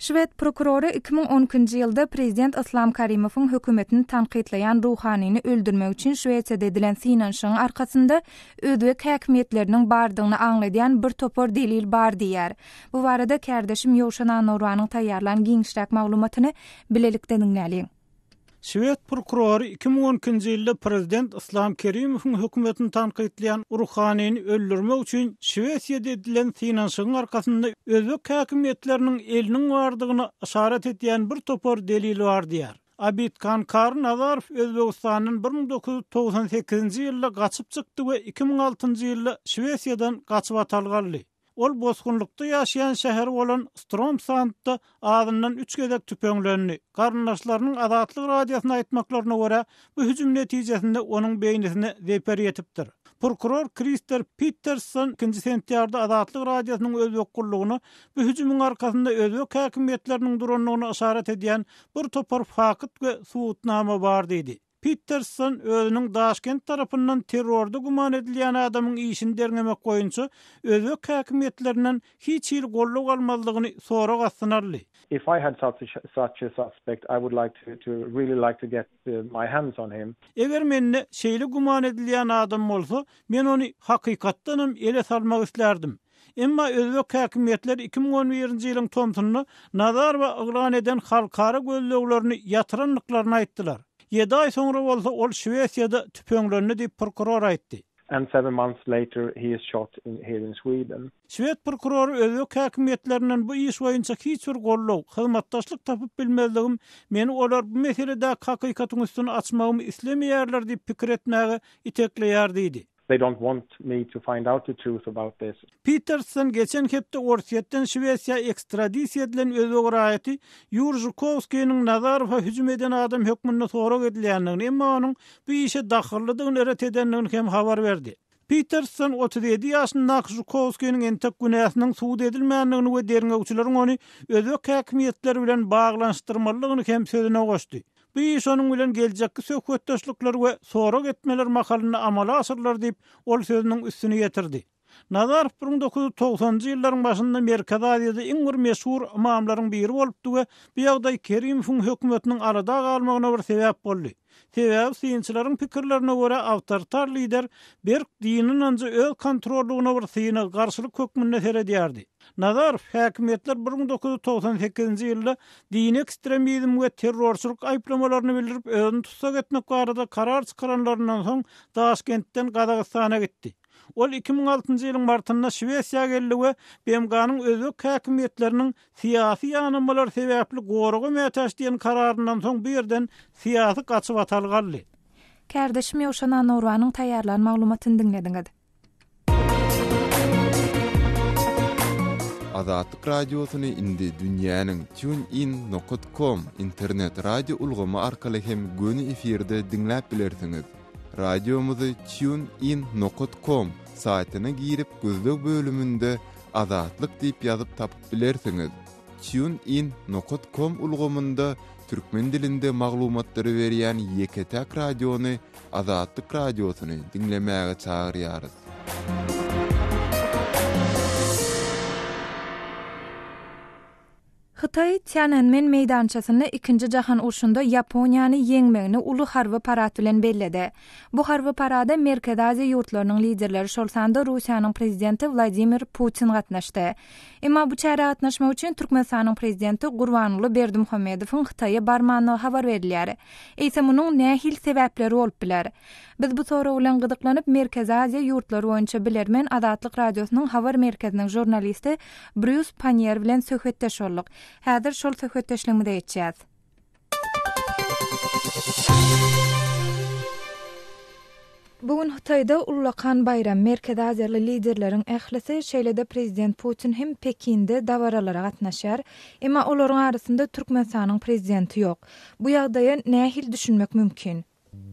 Şwed prokurory 2012-nji ýylda prezident Yslam Karimowyň hökümetini tankytlaýan ruhanyny öldürmek üçin Şwesiýada edilen synanyşygyň arkasynda özbek häkimiýetleriniň bardygyny aňladýan bir topar delil bar diýýär. Bu barada kärdeşim Ýowşan Annagurbanyň taýýarlan giňişräk maglumatyny bilelikde diňläliň. Şwed prokurory 2012-nji ýylda prezident Yslam Kerimowyň hökümetini tankytlaýan ruhanyny öldürmek üçin Şwesiýada edilen synanyşygyň arkasynda özbek häkimiýetleriniň eliniň bardygyna yşarat edýän bir topar delil bar diýýär. Abidkan Kary Nazarow Özbegistandan 1998-nji ýylda gaçyp çykdy we 2006-njy ýylda Şwesiýadan gaçybatalga aldy. Ol bosgunlykda ýaşaýan şäheri bolan Stromsandda azyndan üç gezek tüpeňlendi. Garyndaşlarynyň Azatlyk Radiosyna aýtmaklaryna görä, bu hüjüm netijesinde onuň beýnisine zeper ýetipdir. Prokuror Krister Pittersson ikinji sentýabrda Azatlyk Radiosynyň özbek gullugyna bu hüjümiň arkasynda özbek häkimiýetleriniň durandygyna yşarat edýän bir topar fakt we subutnama bar diýdi. Pittersson özüniň Daşkent tarapyndan terrorda güman edilýän adamyň işini derňemek boýunça özbek häkimiýetlerinden hiç hili goldaw almazlygyny sorag astyna aldy. If I had such a suspect, I would like to to really like to get my hands on him. Eger mende şeýle güman edilýän adam bolsa, men ony hakykatdanam ele salmak islärdim. Emma özbek häkimiýetleri 2011-nji ýylyň tomsunda Nazarowa yglan eden halkara gözleglerini ýatyrandyklaryny aýtdylar. Ýedi aý soňra bolsa ol Şwesiýada tüpeňlendi diýip, prokuror aýtdy. And seven months later he is shot in here in Sweden. Şwed prokurory özbek häkimiýetlerinden bu iş boýunça hiç bir goldaw, hyzmatdaşlyk tapyp bilmezligim meni olar bu meseledäki hakykatyň üstüni açmagymy islemeýärler diýip pikir etmäge itekleýär diýdi. They don't want me to find out the truth about this. Peterson geçen hepde Orsýetden Şwesiýa ekstradisiýa edilen özbek raýaty Ýur Žukowskiniň Nazarowa hüjüm eden adam hökmünde sorag edilýändigini, emma onuň bu işe dahyllydygyny ret edendigini hem habar berdi. Peterson 37 ýaşyndaky Žukowskiniň entek günäsiniň subut edilmändigini we derňewçileriň ony özbek häkimiýetleri bilen baglanyşdyrmalydygyny hem sözüne goşdy. Bu iş onuň bilen geljekki söhbetdeşlikler we sorag etmeler mahalynda amala aşyrylar diýip, ol sözüniň üstüni ýetirdi. Nazarow 1990-njy ýyllaryň başynda Merkezi Aziýada iň bir meşhur ymamlaryň biri bolupdy we bu ýagdaý Kerimowyň hökümetiniň alada galmagyna bir sebäp boldy. Sebäbi synçylaryň pikirlerine görä awtoritar lider berk dini ynanja öz kontrollygyna bir synag, garşylyk hökmünde seredýärdi. Nazarow, häkimiýetler 1998-nji ýylda dini ekstremizm we terrorçylyk aýyplamalaryny bildirip özüni tussag etmek barada karar çykaranlaryndan soň Daşkentden Gazagystana gitdi. Ol 2006-njy ýylyň martynda Şwesiýa geldi we BMG-niň özbek häkimiýetleriniň syýasy ýanamalar sebäpli goraga mätäç diýen kararyndan soň bu ýerden syýasy gaçybatalga aldy. Kärdeşim Ýowşan Annagurbanyň taýýarlan maglumatyny diňlediňiz. Azatlyk Radiosyny indi dünýäniň TuneIn nokat com internet radio ulgamy arkaly hem göni efirde diňläp bilersiňiz. Radiomyzy TuneIn nokat com saýtyna girip gözleg bölüminde Azatlyk diýip ýazyp tapyp bilersiňiz. TuneIn nokat com ulgamynda türkmen dilinde maglumatlary berýän ýeke-täk radiony Azatlyk Radiosyny diňlemäge çagyrýarys. Hytaý Týananmen meýdançasynda Ikinji jahan urşunda Ýaponiýany ýeňmegini uly harby parad bilen belledi. Bu harby parada Merkezi Aziýa ýurtlarynyň liderleri, şol sanda Russiýanyň Prezidenti Wladimir Putin gatnaşdy. Emma bu çärä gatnaşmak üçin Türkmenistanyň Prezidenti Gurbanguly Berdimuhamedowyň Hytaýa barmandygy habar berilýär. Eýse munuň nähili sebäpleri bolup biler? Biz bu sorag bilen gyzyklanyp, Merkezi Aziýa ýurtlary boýunça bilermen Azatlyk Radiosynyň habar merkeziniň žurnalisti Brýus Panniýer bilen söhbetdeş bolduk. Häzir şol söhbetdeşligimize geçýäs. Bu gün Hytaýda ullakan baýram, Merkezi Aziýaly liderleriň ählisi, şeýle-de prezident Putin hem Pekinde dabaralara gatnaşýar. Emma olaryň arasynda Türkmenistanyň prezidenti ýok. Bu ýagdaýa nähili düşünmek mümkin?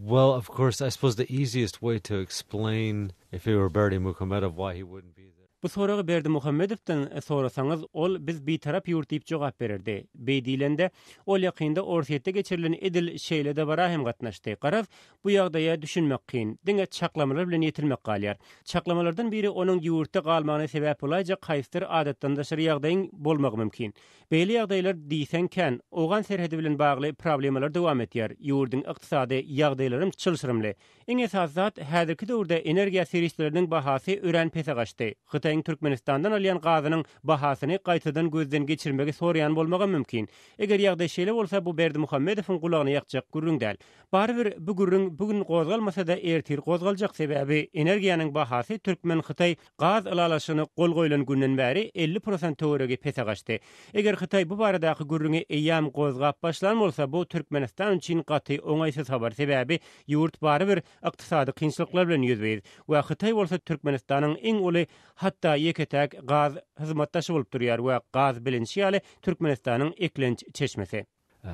Well, of course, I suppose the easiest way to explain if it were Berdimuhamedov why he wouldn't be there. Bu soragy Berdimuhamedowdan sorasaňyz, ol biz bitarap ýurt diýip jogap bererdi. Beý diýlende, ol ýakynda Orsýetde geçirilen edil şeýle dabara hem gatnaşdy. Garaz, bu ýagdaýa düşünmek kyn. Diňe çaklamalar bilen ýetilmek galýar. Çaklamalardan biri onuň ýurtda galmagyna sebäp bolaýjak haýsydyr adatdan daşary ýagdaýyň bolmagy mümkin. Beýle ýagdaýlar diýseň kän. Owgan serhedi bilen bagly problemalar dowam etýär. Ýurduň ykdysady ýagdaýlaram çylşyrymly. Iň esasy zat, häzirki döwürde energiýa serişdeleriniň bahasy örän pese gaçdy. Hytaýyň Türkmenistandan alýan gazynyň bahasyny gaýtadan gözden geçirmegi soraýan bolmagam mümkin. Eger ýagdaý şeýle bolsa, bu Berdimuhamedowyň gulagyna ýakjak gürrüň däl. Barybir, bu gürrüň bu gün gozgalmasa-da, ertir gozgaljak, sebäbi energiýanyň bahasy türkmen-hytaý Gaz ylalaşygyna gol goýlan günden bäri 50 prosent töweregi pese gaçdy. Eger Hytaý bu baradaky gürrüňi eýýäm gozgap başlan bolsa, bu Türkmenistan üçin gaty oňaýsyz habar, sebäbi ýurt barybir ykdysady kynçylyklar bilen ýüzbe-ýüz we Hytaý bolsa Türkmenistanyň iň uly, hatda ýeke-täk gaz hyzmatdaşy bolup durýar we gaz bilinişi ýaly Türkmenistanyň eklenç çeşmesi.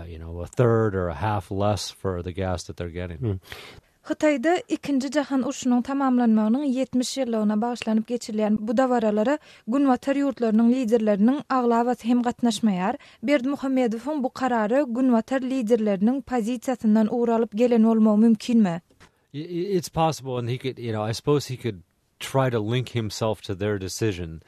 you know, a third or a half less for the gas that they're getting. Hytaýda Ikinji jahan urşunyň tamamlanmagynyň 70 ýyllygyna bagyşlanyp geçirilýän bu dabaralara Günbatar ýurtlarynyň liderleriniň aglabasy hem gatnaşmaýar. Berdimuhamedowyň bu karary Günbatar liderleriniň pozisiýasyndan ugur alyp gelen bolmagy mümkinmi? It's possible and he could, you know, I suppose he could try to link himself to their decision.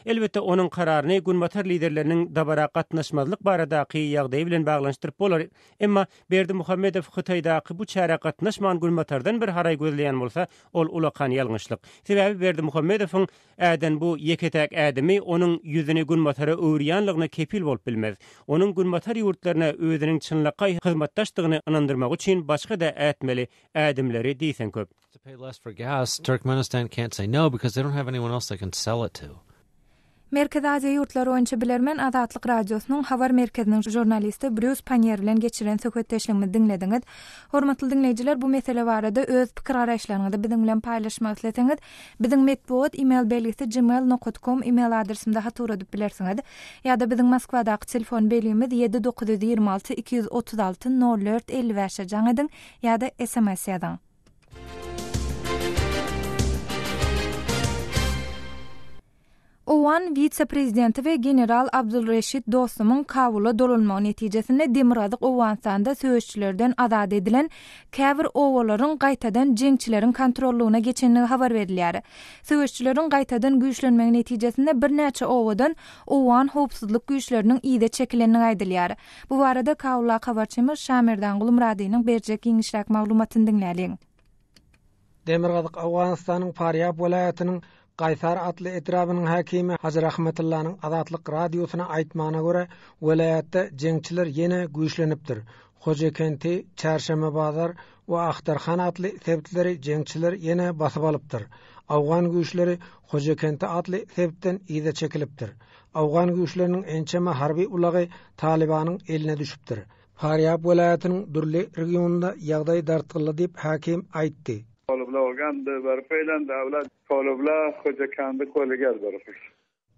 Elbetde, onuň kararyny Günbatar liderleriniň dabara gatnaşmazlyk baradaky ýagdaýy bilen baglanyşdyryp bolar. Emma Berdimuhamedow Hytaýdaky bu çärä gatnaşman Günbatardan bir haraý gözleýän bolsa, ol ulakan ýalňyşlyk. Sebäbi Berdimuhamedowyň äden bu ýeke-täk ädimi onuň ýüzüni Günbatara öwürýänligine kepil bolup bilmez. Onuň Günbatar ýurtlaryna özüniň çynlakaý hyzmatdaşdygyny ynandyrmagy üçin başga-da ätmeli ädimleri diýseň köp. To pay less for gas, Turkmenistan can't say no because they don't have anyone else they can sell it to. Merkezi Aziýa ýurtlary boýunça bilermen Azatlyk Radiosynyň Habar merkeziniň žurnalisti Brýus Panniýer bilen geçiren söhbetdeşligimizi diňlediňiz. Hormatly diňleýjiler, bu mesele barada öz pikir-garaýyşlaryňyzy biziň bilen paýlaşmak isleseňiz, biziň metbugat email belgisi gmail nokat kom email adresimize hat ugradyp bilersiňiz. Ýa-da biziň Moskwadaky telefon belgimiz 7 926 236 04 55-e jaň ediň ýa-da sms ýazyň. Owgan wise-prezidenti we general Abdul Reşit Dostumyň Kabula dolanmagy netijesinde Demirgazyk Owganystanda söweşçilerden azat edilen käbir obalaryň gaýtadan jeňçileriň kontrollygyna geçendigi habar berilýär. Söweşçileriň gaýtadan güýçlenmegi netijesinde birnäçe obadan owgan howpsuzlyk güýçleriniň yza çekilendigi aýdylýar. Bu barada Kabuldaky habarçymyz Şamerdan Gulmyradynyň berjek giňişräk maglumatyny diňläliň. Demirgazyk Owganystanyň Farýab welaýatynyň Gaýsar atly etrabynyň häkimi Hajy Rahmetullanyň Azatlyk Radiosyna aýtmagyna görä, welaýatda jeňçiler ýene güýçlenipdir. Hojakenti, Çarşenbe bazar we Ahtarhan atly sebitleri jeňçiler ýene basyp alypdyr. Owgan güýçleri Hojakenti atly sebitden yza çekilipdir. Owgan güýçleriniň ençeme harby ulagy Talybanyň eline düşüpdir. Farýab welaýatynyň dürli regionynda ýagdaý dartgynly diýip, häkim aýtdy.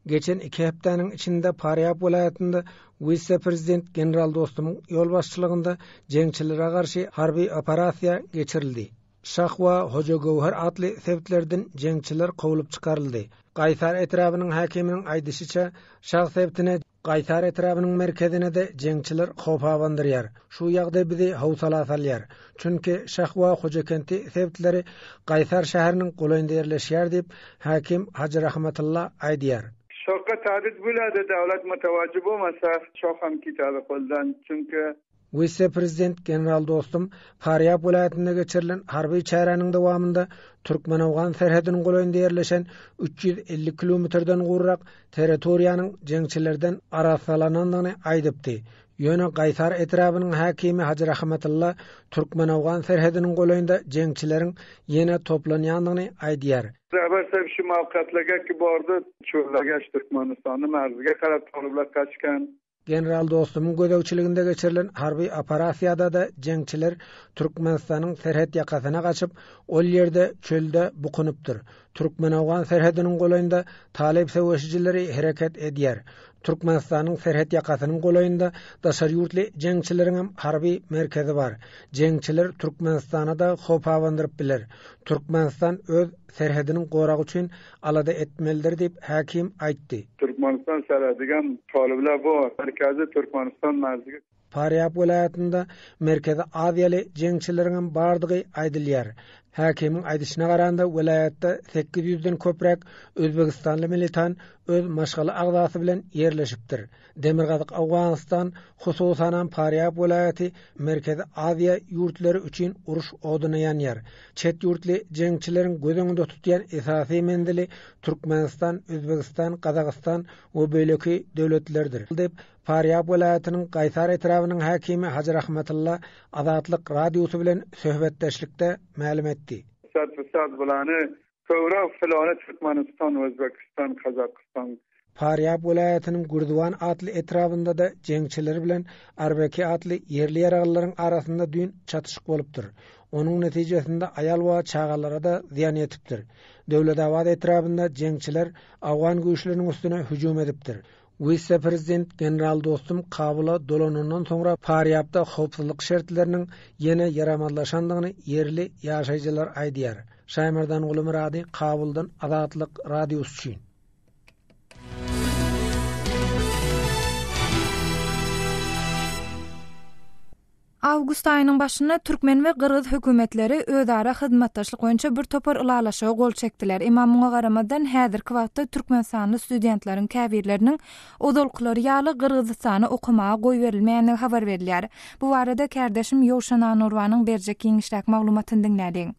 Geçen iki hepdäniň içinde Farýab welaýatynda wise-prezident general Dostumyň ýolbaşçylygynda jeňçilere garşy harby operasiýa geçirildi. Şah we Hojagöwher atly sebitlerden jeňçiler kowlup çykaryldy. Gaýsar etrabynyň häkiminiň aýdyşyça, Şah sebitine Gaýsar etrabynyň merkezine-de jeňçiler howp abandyrýar. Şu ýagdaý bizi howsala salýar. Çünki Şah we Hojakenti sebitleri Gaýsar şäheriniň golaýynda ýerleşýär diýip, häkim Hajy Rahmatylla aýdýar. Şahga tahdit buladi davlat mutavajjih bo'lmasa shoh ham ketadi qo'ldan chunki Wise-prezident general Dostum Farýab welaýatynda geçirilen harby çäräniň dowamynda türkmen-owgan serhediniň golaýynda ýerleşen 350 kilometrden gowrak territoriýanyň jeňçilerden arassalanandygyny aýdypdy. Ýöne Gaýsar etrabynyň häkimi Hajy Rahmatylla türkmen-owgan serhediniň golaýynda jeňçileriň ýene toplanýandygyny aýdýar. Rahbar sahib shu mavqatlarga ki bordi cho'llagash Turkmanistonni marziga qarab toliblar qachgan. General Dostumyň gözegçiliginde geçirilen harby operasiýada-da jeňçiler Türkmenistanyň serhet ýakasyna gaçyp, ol ýerde çölde bukunypdyr. Türkmen-owgan serhediniň golaýynda talyp söweşijileri hereket edýär. Türkmenistanyň serhet ýakasynyň golaýynda daşary ýurtly jeňçileriňem harby merkezi bar. Jeňçiler Türkmenistana-da howp abandyryp biler. Türkmenistan öz. serhediniň goragy üçin alada etmelidir diýip, häkim aýtdy. Türkmenistan serhedigem talyplar bar. Merkezi Türkmenistan merziga. Farýab welaýatynda Merkezi Aziýaly jeňçileriňem bardygy aýdylýar. Häkimiň aýdyşyna garanda, welaýatda 800-den köpräk özbegistanly militan öz maşgala agzasy bilen ýerleşipdir. Demirgazyk Owganystan, hususanam Farýab welaýaty Merkezi Aziýa ýurtlary üçin uruş oduna ýanýar. Çet ýurtly jeňçileriň göz öňünde tutýan esasy menzili Türkmenistan, Özbegistan, Gazagystan we beýleki döwletlerdir, diýip, Farýab welaýatynyň Gaýsar etrabynyň häkimi Hajy Rahmatylla Azatlyk Radiosy bilen söhbetdeşlikde mälim etdi. Sad-fisad bilany köwrek filany Türkmenistan, Özbekistan, Kazakystan. Farýab welaýatynyň Gürziwan atly etrabynda-da jeňçiler bilen Arbeki atly ýerli ýaraglylaryň arasynda düýn çatyşyk bolupdyr. Onuň netijesinde aýal we çagalara-da zyýan ýetipdir. Döwletabat etrabynda jeňçiler owgan güýçleriniň üstüne hüjüm edipdir. Wise-prezident general Dostum Kabula dolanandan soňra Farýabda howpsuzlyk şertleriniň ýene ýaramazlaşandygyny ýerli ýaşaýjylar aýdýar. Şaýmerdan Gulumyrady, Kabuldan Azatlyk Radiosy üçin. Awgust aýynyň başynda türkmen we gyrgyz hökümetleri özara hyzmatdaşlyk boýunça bir topar ylalaşyga gol çekdiler. Emma muňa garamazdan, häzirki wagtda türkmenistanly studentleriň käbirleriniň ozalkylary ýaly Gyrgyzystana okamaga goýberilmeýändigi habar berilýär. Bu barada kärdeşim Ýowşan Anurwanyň berjek giňişräk maglumatyny diňläliň.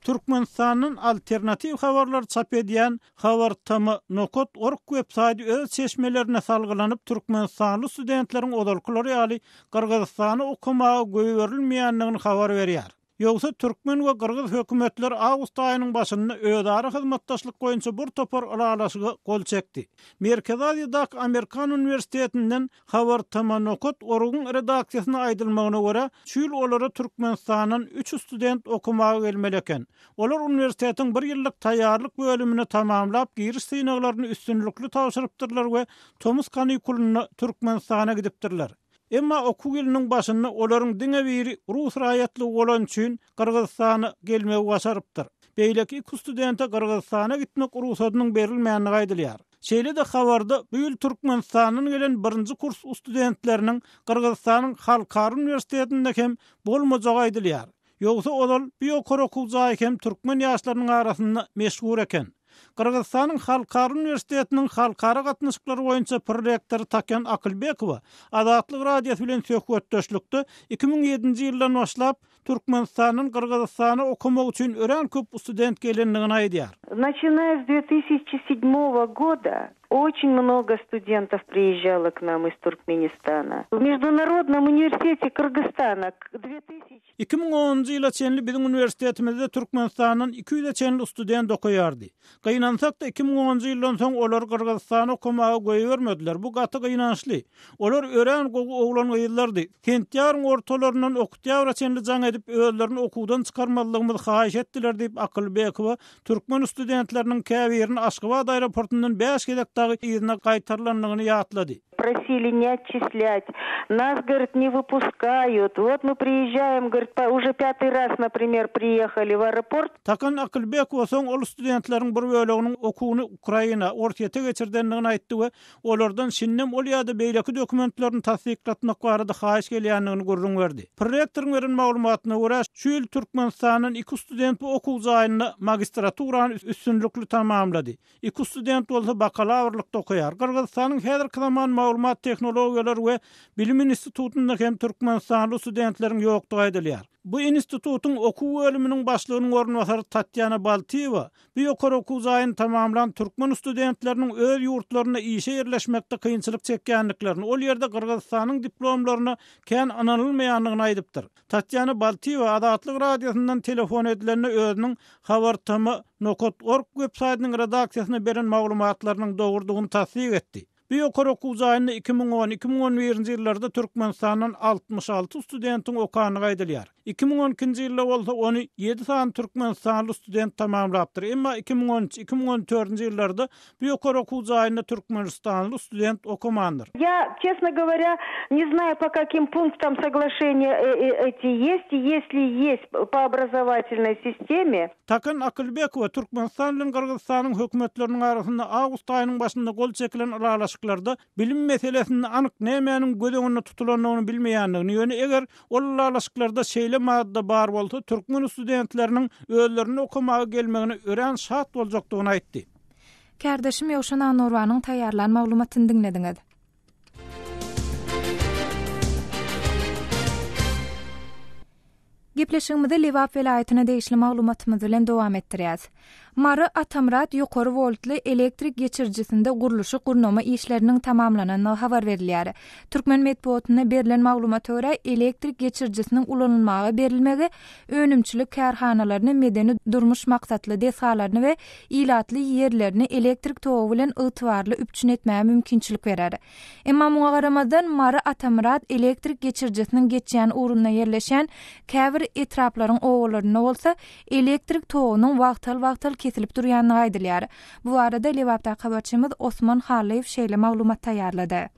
Türkmenistandan alternatiw habarlary çap edýän Habar TM nokat org websaýty öz çeşmelerine salgylanyp, türkmenistanly studentleriň ozalkylary ýaly Gyrgyzystana okamaga goýberilmeýändigini habar berýär. Ýogsa türkmen we gyrgyz hökümetleri awgust aýynyň başynda özara hyzmatdaşlyk boýunça bir topar ylalaşyga gol çekdi. Merkezi Aziýadaky Amerikan uniwersitetinden Habar TM nokat org-yň redaksiýasyna aýdylmagyna görä, şu ýyl olara Türkmenistandan üç student okamaga gelmeli eken. Olar uniwersitetiň bir ýyllyk taýýarlyk bölümini tamamlap, giriş synaglaryny üstünlikli tabşyrypdyrlar we tomus kanikulynda Türkmenistana gidipdirler. Emma okuw ýylynyň başynda olaryň diňe biri rus raýatlygy bolany üçin Gyrgyzystana gelmegi başarypdyr. Beýleki iki studente Gyrgyzystana gitmek rugsadynyň berilmändigi aýdylýar. Şeýle-de habarda bu ýyl Türkmenistandan gelen birinji kurs studentleriniň Gyrgyzystanyň Halkara uniwersitetinde hem bolmajagy aýdylýar. Ýogsa ozal bu ýokary okuw jaýy hem türkmen ýaşlarynyň arasynda meşhur eken. Gyrgyzystanyň Halkara uniwersitetiniň halkara gatnaşyklary boýunça prorektory Taken Akylbekowa Azatlyk Radiosy bilen söhbetdeşlikde 2007-nji ýyldan başlap Türkmenistandan Gyrgyzystana okamak üçin örän köp student gelendigini aýdýar. Начиная с 2007 года очень много студентов приезжало к нам из Туркменистана. В Международном университете Кыргызстана к 2000 2010-njy ýyla çenli biziň uniwersitetimizde Türkmenistandan 200-e çenli student okaýardy. Gynansak-da, 2010-njy ýyldan soň olary Gyrgyzystana okamaga goýbermediler. Bu gaty gynançly. Olar örän gowy oglan-gyzlardy. Sentýabryň ortalaryndan oktýabra çenli jaň edip, özlerini okuwdan çykarmazlygymyzy haýyş etdiler diýip, Akylbekowa türkmen studentleriniň käbirini Aşgabat aeroportundan bäş gezek dagy yzyna gaýtarylandygyny ýatlady. Prosili ne otçislýat, nas, govorit, ne wypuskaýut, wot my priýežžaýem, govorit, po uje pýatyý raz, naprimer, priýehali w aeroport. Takan Akylbekowa soň ol studentleriň bir böleginiň okuwyny Ukraina, Orsýete geçirdendigini aýtdy we olardan şindem ol ýa-da beýleki dokumentlerini tassyklatmak barada haýyş gelýändigini gürrüň berdi. Prorektoryň beren maglumatyna görä, şu ýyl Türkmenistandan iki student bu okuw jaýynda magistraturany üstünlikli tamamlady. Iki student bolsa bakalawrlykda okaýar. Gyrgyzystanyň häzirki zaman maglumat tehnologiýalary we bilim institutynda hem türkmenistanly studentleriň ýokdugy aýdylýar. Bu institutyň okuw bölüminiň başlygynyň orunbasary Tatýana Baltyýewa bu ýokary okuw jaýyny tamamlan türkmen studentleriniň öz ýurtlarynda işe ýerleşmekde kynçylyk çekýändiklerini, ol ýerde Gyrgyzystanyň diplomlaryna kän ynanylmaýandygyny aýdypdyr. Tatýana Baltyýewa Azatlyk Radiosyndan telefon edilende özüniň Habar TM nokat org websaýtynyň redaksiýasyna beren maglumatlarynyň dogrudygyny tassyk etdi. Bu ýokary okuw jaýynda 2010, 2011-nji ýyllarda Türkmenistandan 66 studentiň okandygy aýdylýar. 2012-nji ýylda bolsa ony ýedi sany türkmenistanly student tamamlapdyr. Emma 2013, 2014-nji ýyllarda Bu ýokary okuw jaýynda türkmenistanly student okamandyr. Ýa, çestno goworýa, ne znaýu po kakim punktam soglaşeniýa eti ýest, ýesli ýest po obrazowatelnoý sisteme. Takan Akylbekowa Türkmenistan bilen Gyrgyzystanyň hökümetleriniň arasynda awgust aýynyň başynda gol çekilen ylalaşyklarda bilim meselesinde anyk nämäniň göz öňünde tutulandygyny bilmeýändigini, ýöne eger ol ylalaşyklarda şeýle madda bar bolsa, türkmen studentleriniň özlerinde okamaga gelmegine örän şat boljakdygyny aýtdy. Kärdeşim Ýowşan Annurbanyň taýýarlan maglumatyny diňlediňiz. Gepleşigimizi Lebap welaýatyna degişli maglumatymyz bilen dowam etdirýäs. Mary Atamyrat ýokary woltly elektrik geçirijisinde gurluşyk-gurnama işleriniň tamamlanandygy habar berilýär. Türkmen metbugatynda berlen maglumata görä, elektrik geçirijisiniň ulanylmaga berilmegi önümçilik kärhanalaryny, medeni-durmuş maksatly desgalaryny we ilatly ýerlerini elektrik togy bilen ygtybarly üpjün etmäge mümkinçilik berer. Emma muňa garamazdan, Mary-Atamyrat elektrik geçirijisiniň geçýän ugrunda ýerleşýän käbir etraplaryň obalarynda bolsa elektrik togunyň wagtal-wagtal kesilip durýandygy aýdylýar. Bu barada Lebapdaky habarçymyz Osman Hallyýew şeýle maglumat taýýarlady.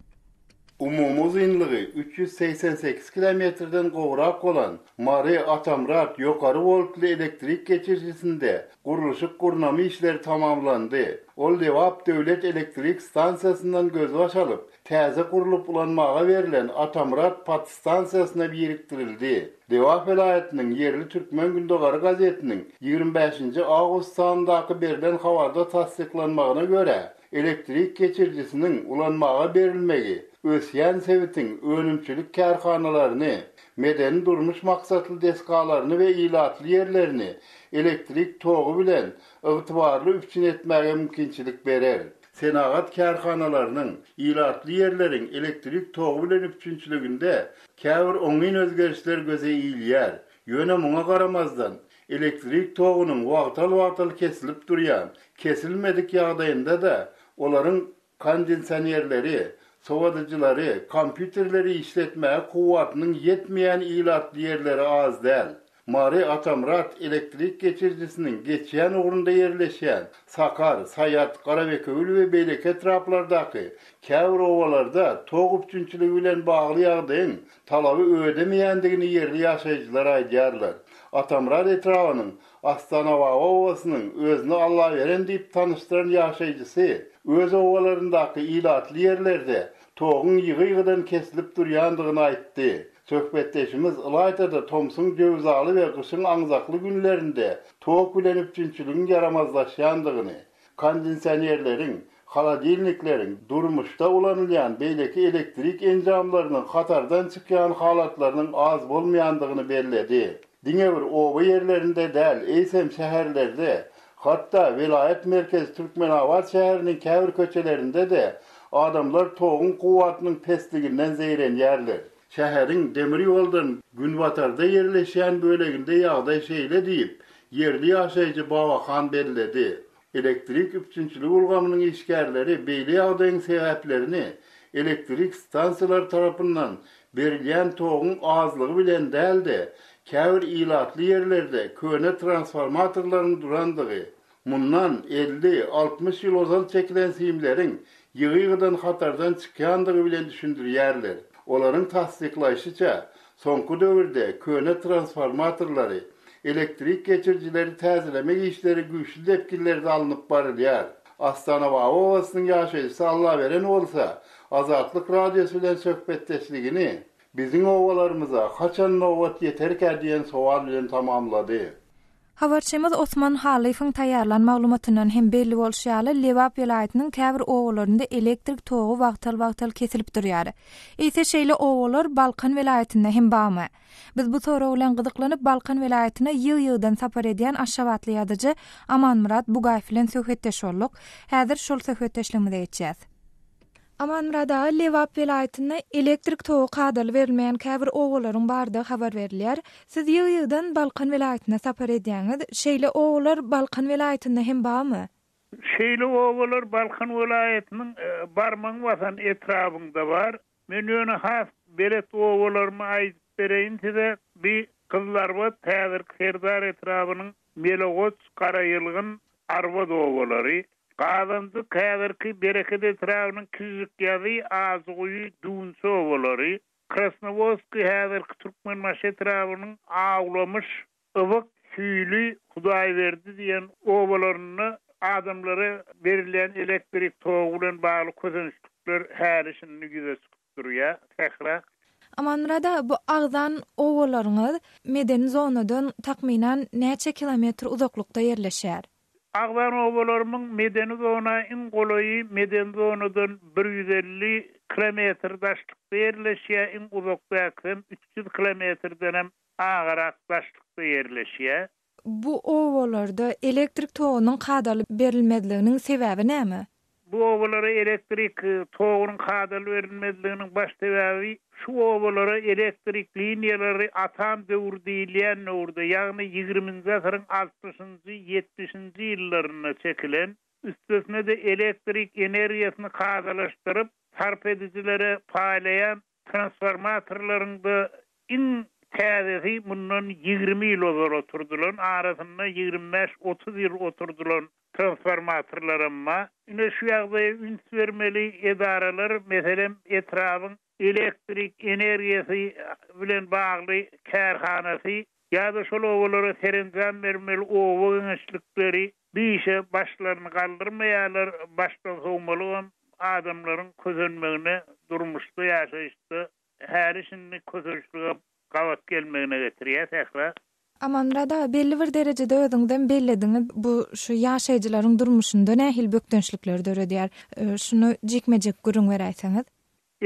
Umumy uzynlygy 388 kilometrden gowrak bolan Mary, Atamyrat ýokary woltly elektrik geçirijisinde gurluşyk-gurnama işleri tamamlandy. Ol Lebap döwlet elektrik stansiýasyndan gözbaş alyp, täze gurlup ulanmaga berlen Atamyrat podstansiýasyna birikdirildi. Lebap welaýatynyň ýerli Türkmen gündogary gazetiniň 25-nji awgust sanyndaky berlen habarda tassyklanmagyna görä, Elektrik geçirijisiniň ulanmaga berilmegi ösýän sebitiň önümçilik kärhanalaryny, medeni-durmuş maksatly desgalaryny we ilatly ýerlerini elektrik togy bilen ygtybarly üpjün etmäge mümkinçilik berer. Senagat kärhanalarynyň, ilatly ýerleriň elektrik togy bilen üpjünçiliginde käbir oňyn özgerişler göze ilýär. Ýöne muňa garamazdan, Elektrik togunyň wagtal-wagtal kesilip durýan, kesilmedik ýagdaýynda-da olaryň kondisionerleri, sowadyjylary, kompýuterleri işletmäge kuwwatynyň ýetmeýän ilatly ýerleri az däl. Mary, Atamyrat elektrik geçirijisiniň geçýän ugrunda ýerleşýän Sakar, Saýat, Garabekewül we beýleki etraplardaky käbir obalarda tok üpjünçiligi bilen bagly ýagdaýyň talaby ödemeýändigini ýerli ýaşaýjylar aýdýarlar. Atamyrat etrabynyň Astanababa obasynyň özüni Allaberen diýip tanyşdyran ýaşaýjysy öz obalaryndaky ilatly ýerlerde toguň ýygy-ýygydan kesilip durýandygyny aýtdy. Söhbetdeşimiz ylaýta-da tomsuň jöwzaly we gyşyň aňzakly günlerinde tok bilen üpjünçiligiň ýaramazlaşýandygyny, kondisionerleriň, holodilnikleriň, durmuşda ulanylýan beýleki elektrik enjamlarynyň hatardan çykýan halatlarynyň az bolmaýandygyny belledi. Diňe bir oba ýerlerinde däl, eýsem, şäherlerde, hatda welaýat merkezi Türkmenabat şäheriniň käbir köçelerinde-de adamlar toguň kuwwatynyň pesliginden zeýrenýärler. Şäheriň demir ýoldan günbatarda ýerleşýän böleginde ýagdaý şeýle diýip, ýerli ýaşaýjy Babahan belledi. Elektrik üpjünçilik ulgamynyň işgärleri beýle ýagdaýyň sebäplerini elektrik stansiýalary tarapyndan berilýän toguň azlygy bilen däl-de, käbir ilatly ýerlerde köne transformatorlaryň durandygy, mundan 50, 60 ýyl ozal çekilen simleriň ýygy-ýygydan hatardan çykýandygy bilen düşündirýärler. Olaryň tassyklaýşyça, soňky döwürde köne transformatorlary, elektrik geçirijileri täzelemek işleri güýçli depginlerde alnyp barylýar. Astanababa obasynyň ýaşaýjysy Allaberen bolsa, Azatlyk Radiosy bilen söhbetdeşligini Biziň obalarymyza haçan nobat ýeterkä diýen sowal bilen tamamlady. Habarçymyz Osman Hallyýewiň taýýarlan maglumatyndan hem belli bolşy ýaly, Lebap welaýatynyň käbir obalarynda elektrik togy wagtal-wagtal kesilip durýar. Eýse şeýle obalar Balkan welaýatynda hem barmy? Biz bu sorag bilen gyzyklanyp, Balkan welaýatyna ýygy-ýygydan sapar edýän aşgabatly ýazyjy Amanmyrat Bugaýew bilen söhbetdeş bolduk. Häzir şol söhbetdeşligimize geçýäs. Amanmyrat aga, Lebap welaýatynda elektrik togy kadaly berilmeýän käbir obalaryň bardygy habar berilýär. Siz ýygy-ýygydan Balkan welaýatyna sapar edýäňiz. Şeýle obalar Balkan welaýatynda hem barmy? Şeýle obalar Balkan welaýatynyň Barmagyň basan etrabynda bar. Men ýöne has belet obalarymy aýdyp bereýin size. Bi Gyzylarbat, häzirki Serdar etrabynyň Melegoç, Garaýylgyn, Arbat obalary. Gazanjyk, häzirki Bereket etrabynyň Kižžikýazy, Ajyguýy, Düwünçi obalary. Krasnowodskiý, häzirki Türkmenbaşy etrabynyň Awlamyş, Ybyk, Süýli, Hudaýberdi diýen obalarynda adamlara berilýän elektrik togy bilen bagly kösençlikler häli-şindi ýüze çykyp durýar. Sähra. Amanmyrat aga, bu agzan obalaryňyz medeni zonadan takmynan näçe kilometr uzaklykda ýerleşýär? Agzan obalarymyň medeni zona iň golaýy medeni zonadan 150 kilometr daşlykda ýerleşýär, iň uzakdakysam 300 kilometrdenem agarak daşlykda ýerleşýär. Bu obalarda elektrik togunyň kadaly berilmezliginiň sebäbi näme? Bu obalara elektrik togunyň kadaly berilmezliginiň baş sebäbi şu obalara elektrik liniýalary atam döwri diýilýän döwürde, ýagny ýigriminji asyryň altmyşynjy, ýetmişinji ýyllarynda çekilen, üstesine-de elektrik energiýasyny kadalaşdyryp, sarp edijilere paýlaýan Transformatorlaryň-da iň täzesi mundan 20 ýyl ozal oturdylan, arasynda 25-30 ýyl oturdylan transformatorlaram bar. Ine şu ýagdaýa üns bermeli edaralar, meselem, etrabyň elektrik energiýasy bilen bagly kärhanasy ýa-da şol obalara serenjam bermeli oba geňeşlikleri bu işe başlaryny galdyrmaýarlar, başdan sowmalygam adamlaryň kösenmegine, durmuşda, ýaşaýyşda häli-şindi kösençlige gabat gelmegine getirýär, Sähra. Amanmyrat aga, belli bir derejede özüňizem bellediňiz, bu şu ýaşaýjylaryň durmuşynda nähili bökdençlikleri döredýär? Şuny jikme-jik gürrüň beräýseňiz.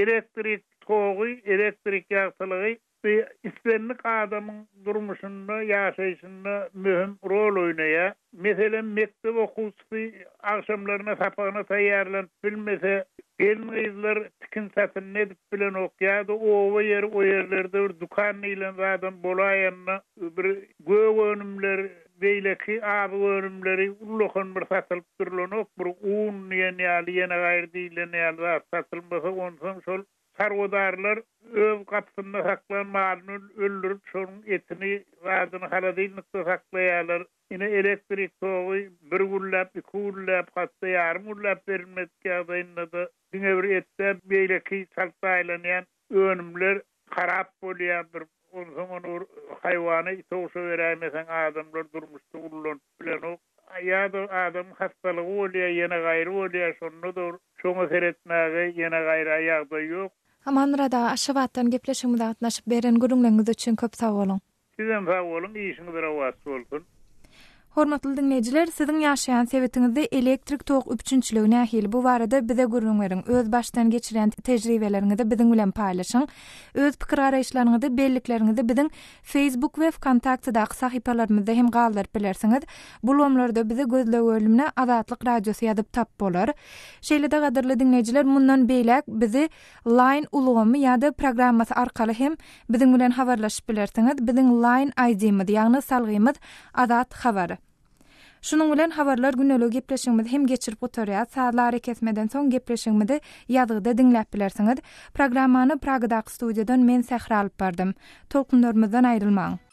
Elektrik togy, elektrik ýagtylygy Bu islendik adamyň durmuşynda, ýaşaýşynda möhüm rol oýnaýar. Meselem, mekdep okuwçysy agşamlaryna sapagyna taýýarlanyp bilmese, gelin-gyzlar tikin-satynyny edip bilenok ýa-da oba ýeri o ýerlerde bir dükan diýlen zadam bolaýanda bir gök önümler, beýleki azyk önümleri ullakan bir satylyp durlanok, bir un diýen ýaly ýene gaýry diýlen ýaly zat satylmasa, onsoň şol Çarwadarlar öz gapysynda saklan malyny öldürip, şonuň etini, zadyny holodilnikde saklaýarlar. Ine, elektrik togy bir günläp, iki günläp, hatda ýarym günläp berilmedik ýagdaýynda-da, diňe bir et däl, beýleki çalt zaýalanýan önümler harap bolýar. Bir onsoň ony bir haýwana, ite-guşa beräýmeseň, adamlar durmuşda ullanyp bilenok. Ýa-da adamyň hassalygy bolýar, ýene gaýry bolýar, şonda-da şoňa seretmäge ýene gaýra ýagdaý ýok. Amanmyrat aga, Aşgabatdan gepleşigimize gatnaşyp beren gürrüňleriňiz üçin köp sag boluň. Sizem sag boluň, işiňiz rowaç bolsun. Hormatly diňleýjiler, siziň ýaşaýan sebitiňizde elektrik tok üpjünçiligi nähili? Bu barada bize gürrüň beriň. Öz başdan geçirýän tejribeleriňizi biziň bilen paýlaşyň. Öz pikir-garaýyşlaryňyzy, bellikleriňizi biziň Facebook we Wkontaktedaky sahypalarymyzda hem galdyryp bilersiňiz. Bu ulgamlarda bizi gözleg bölümine Azatlyk Radiosy ýazyp tap bolar. Şeýle-de gadyrly diňleýjiler mundan beýläk bizi Line ulgamy ýa-da programmasy arkaly hem biziň bilen habarlaşyp bilersiňiz. Biziň Line ID-miz ýagny salgymyz Azat Habar. Şunuň bilen Habarlar gündeligi gepleşigimizi hem geçirip gutarýas. Sazly arakesmeden soň gepleşigimizi ýazgyda diňläp bilersiňiz. Programmany Pragadaky studiýadan men Sähra alyp bardym. Tolkunlarymyzdan aýrylmaň!